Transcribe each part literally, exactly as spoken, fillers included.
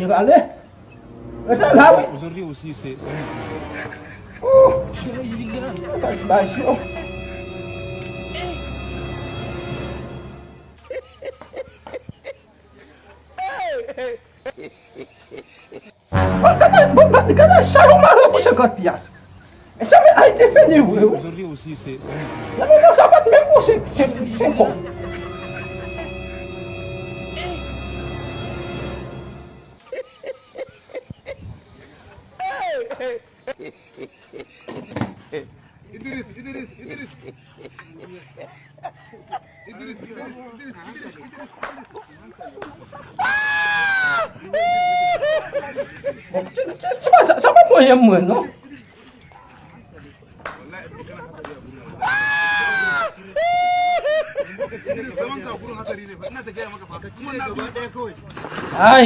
Prale. Rete la, wi. Ozodri osi, se, se... Oh! Bagay yo. Bon, gade, bon, gade, gade sa yo mare pou senkant pyas. E sa men Ayiti fini vre, wi. Ozodri osi, se, se... Nan moman sa pa t menm pou se, se, se kòb. Bon, ti, ti, ti, sa, sa pa pran anyen mwen, non. Ay!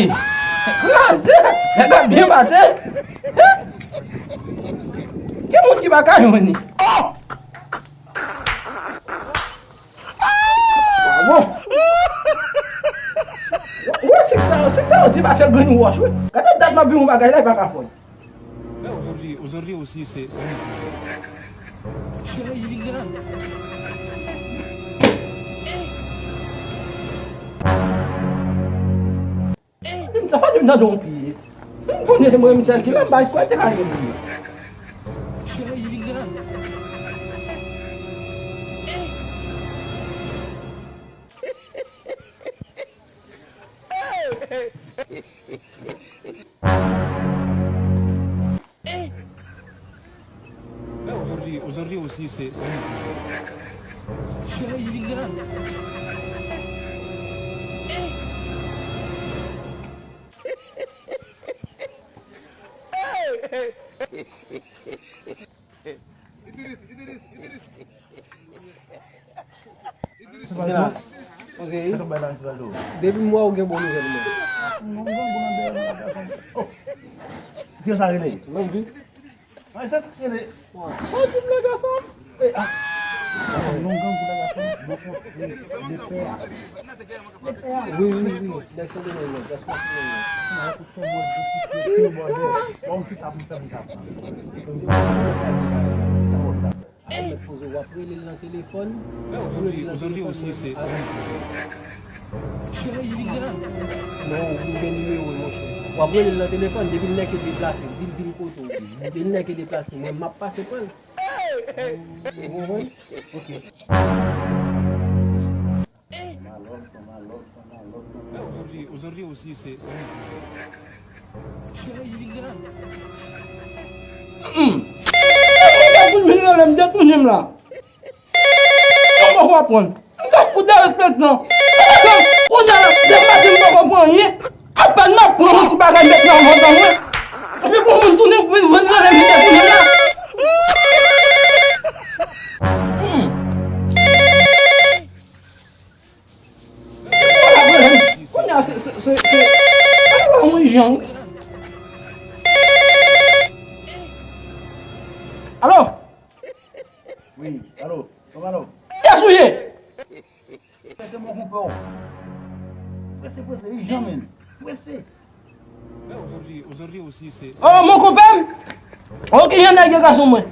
Kraze! Nèg la byen pase! Gen moun ki pa ka jwenn li. Oh! Bravo! Wè, wè, sik sa, sik sa yo di pase grenn wòch, wi. Gade dat m ap viv yon bagay la, e pa ka fò. Men ozodri, ozodri osi, se, se... Sa pa di m, sa pa di m tande yon piye. M konnen se mwen menm sèl ki la, m bay kwè te ka gen moun nan. Men ozodri, ozodri osi, se, se... Depi m wè w gen bon nouvèl mwen. Oh. Ki sa rele? Lanbi. Ay, sa se rele. Mwen di m nèg ansanm. Eh, ah. Longan pou nèg ansanm. Wi, wi, wi. Nèg Sendomeng nan, gason Sendomeng nan. Mwen fè mwen de ti bòdè. Bon, ki sa pou fè pou sa. Sa w ap fè? Al mèt poze w, w ap rele l nan telefòn. Ozodri, ozodri osi, se, se... Non, ou gen nimewo l, monchè. W ap rele l nan telefòn, depi l nèke deplase, di l vin kote w. Depi l nèke deplase, mwen m ap pase pran l. Ou konprann? Ok. Ozodri, ozodri osi, se, se... Hmm. Mwen te vin rele m, te tounen m la. Mwen poko aprann. M te fout derespektan. Kounye a, depi maten m poko pran anyen. Apèn m ap pran yon ti bagay m met nan vant mwen. Epi pou moun tounen, vin, vin rele m, m te tounen m la. Hmm. Kounye a, se, se, se, se, mwen jan. Alo? Wi, alo, kòman nou? Kiyès ou ye? Prese, mon konpè w. Prese, prese, ijan, men. Prese. Oh, mon konpè m? Ok, jan nèg yo gason mwen.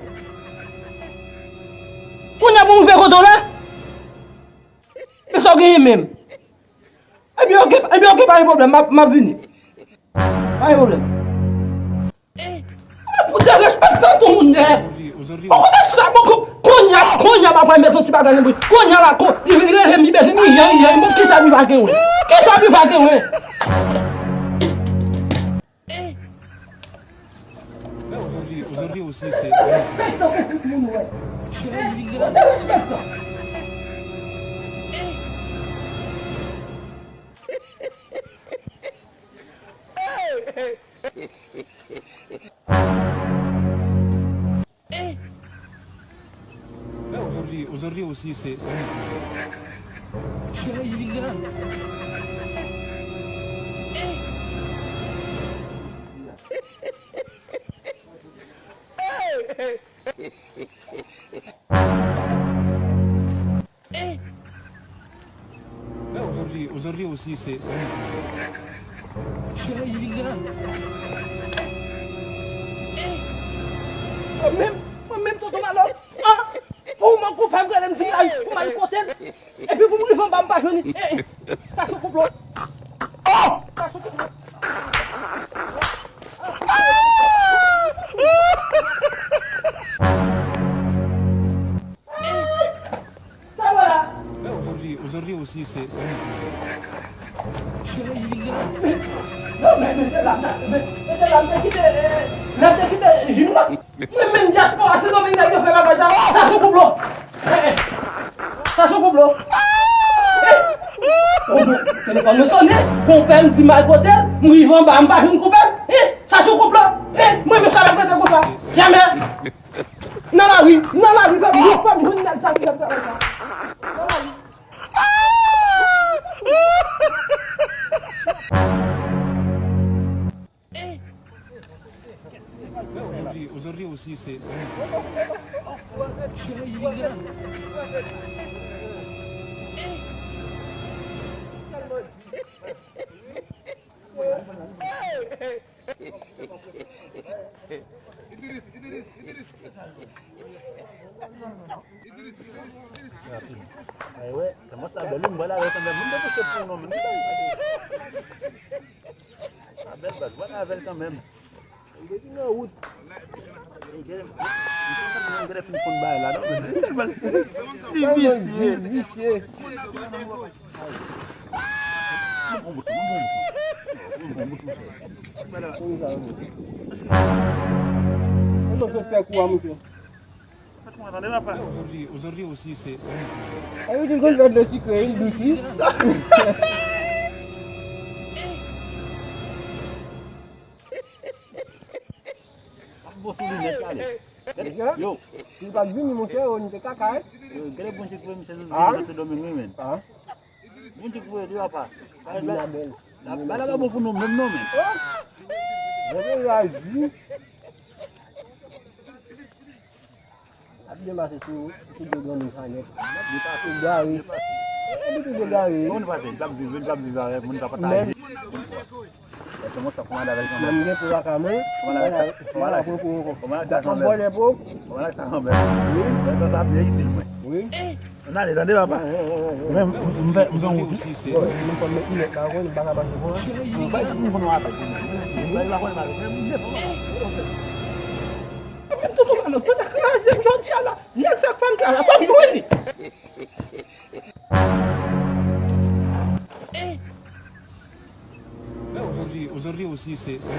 Kounye a pou m rive kote w la? Men sa w genyen menm? Ebyen, ok, ebyen, ok, pa gen pwoblèm, m ap, m ap vini. Pa gen pwoblèm. Mwen fout derespektan tou moun nèt. Ou konnen sa, bon, ko-, kounye a, kounye a, m ap pral met yon ti bagay nan bouch. Kounye a la, ko-, li vin rele m, li bezwen m, ijan, ijan, bon, kisa li pa gen, wi? Kisa li pa gen, wi? Ozodri, ozodri osi, se... Derespektan pou tout moun, wè. Derespektan. Men ozodri, ozodri osi, se, se... Men ozodri, ozodri osi, se, se... Mwen menm, mwen menm, tonton Malòk. Ah! Ou man konpè m rele m di m al, ou m al kote l. Epi pou m rive anba, m pa jwenn li. Eh, eh, sa se konplo. Oh! Sa se konplo. Sa wè la? Aujourd'hui, aujourd'hui aussi, c'est, c'est... Non, men, men se la, men, men se la, m te kite, eh, lè m te kite Jim la. Mwen menm dyaspora Sendomeng nèg yo fè bagay sa. Sa se konplo. Eh, eh. Sa se konplo. Eh. Oh, bon, telefòn mwen sonnen. Konpè m di m al kote l. M rive anba, m pa jwenn konpè m. Eh, sa se konplo. Eh, mwen menm sa m ap rete konsa. Jamè. Nan lari, nan lari, fè m, fè m jwenn nèg sa ki fè m travay sa. Nan lari. Aujourd'hui, aujourd'hui aussi, c'est, c'est... Ay wè, kòman sa bèl, wi, m pral avè l kanmenm. Moun te kouche pou non, men. Sa bèl, bèl, m pral avè l kanmenm. Li depi nan wout. Li gen, li gen, li gen fin konn bagay la, non, men. Li tèlman, li visye. Visye. Mwen sot fè kou a, monchè. Aujourd'hui, aujourd'hui aussi, c'est, c'est... E wi, di l konn fè dlo sikre, wi, l dous, wi. Ap bon sou linèt la, li. Yo. Si l pa t vini, monchè, yo, nou te kaka, wi. Yo, gade bon ti frè, misye sou, ah, sou Sendomeng, wi, men. Ah. Moun di kouve de apa. Bagay la pa bon pou nou menm non, men. Mwen reyaji. Ap byen pase sou, sou de granmoun sa nèt. Ou gare. E, e, li toujou gare. Moun pase, l ap viv, l ap viv avè moun k ap pataje. Mwen gen pou lakay mwen. Kòman lè sa kanmenm? Kòman lè sa kanmenm? Wi. Lè sa, sa ap byen itil mwen. Wi. Ann ale, tande, papa. Men, m fè, m fè yon wout wi. Mwen konn met linèt la, konn baka baka pou an. Bay tout moun konn yon afè pou mwen. Bay la konn mal. Men m defann. Men tout ou pa nan, tout kraze m jodi a la. Nèg sa k fè m travay, fò m jwenn li. Aujourd'hui, aujourd'hui aussi, c'est, c'est...